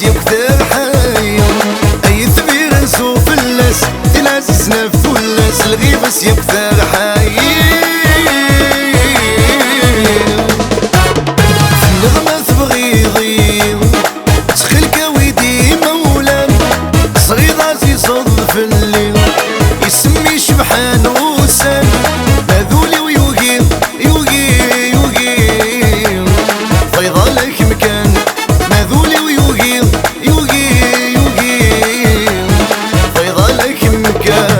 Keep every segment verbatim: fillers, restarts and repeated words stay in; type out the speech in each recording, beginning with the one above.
Yekter ḥayi, ay tbir nsu fell-as, tin ɛzizen ɣef tullas, lɣib-as yekter ḥayi. Tenniḍ ma tebɣiḍ-iyi, ttxil-k awi-d imawlan, ẓriɣ ɛzizeḍ fell-i, isem-im icebḥen ussan, ma d ul-iw yugi, yugi, yugi, fayḍa la kemm kan. Ma d ul-iw yugi, yugi, yugi, fayḍa la kemm kan.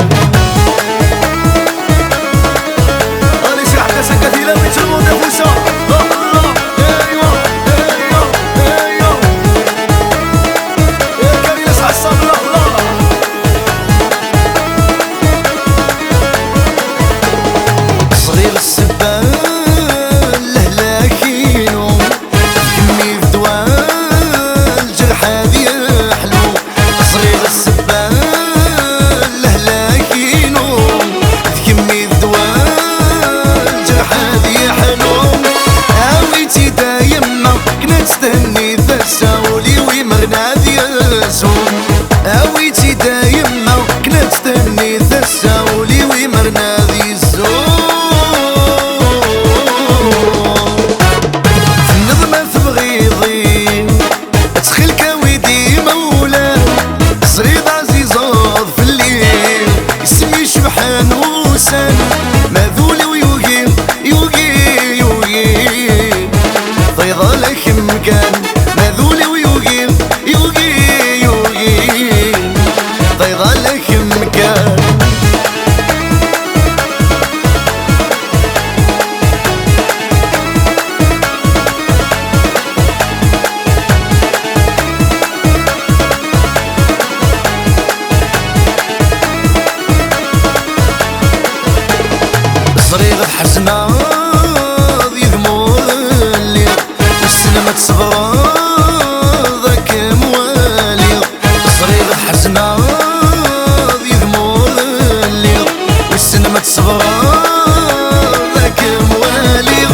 Allez, c'est la place à Cathy, là, mais tout le monde a vu ça. Ah, ah, hey, oh, hey, oh, hey, oh. Eh, Camille, ça ressemble, là, là. Ẓriɣ ssebba n lehlak-inu, d kemm i d ddwa n lǧerḥ ad yeḥlu. Ẓriɣ ssebba n lehlak-inu, d kemm i d ddwa n lǧerḥ ad yeḥlu. Awi-tt-id a yemma, akken ad thenni tasa, ul-iw imren ad yezu. Awi-tt-id a yemma, akken ad thenni tasa, ul-iw imren ad yezu. Tenniḍ ma tebɣiḍ-iyi, ttxil-k awi-d imawlan, ẓriɣ ɛzizeḍ fell-i, isem-im icebḥen ussan, ma d ul-iw yugi, yugi, yugi, fayḍa la kemm kan, ma d ul-iw yugi, yugi, yugi, fayḍa la kemm kan. Ẓriɣ tḥezneḍ yid-m ur lliɣ, wissen ma tsebreḍ ad kem-waliɣ. Ẓriɣ tḥezneḍ yid-m ur lliɣ, wissen ma tsebreḍ ad kem-waliɣ.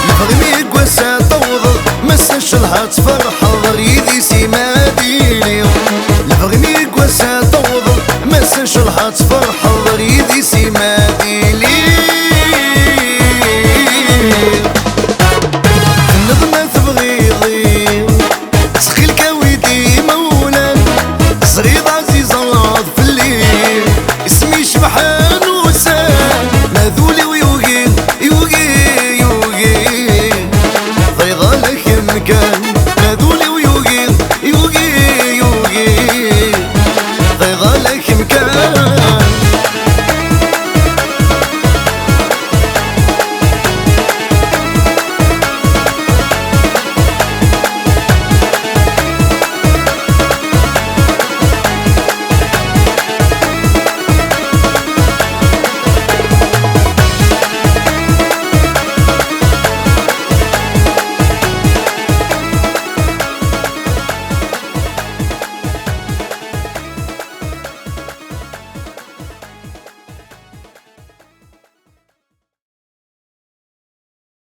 Yefɣi mi deg wass-a tawḍeḍ, ma s-, ncallah ad tferḥeḍ.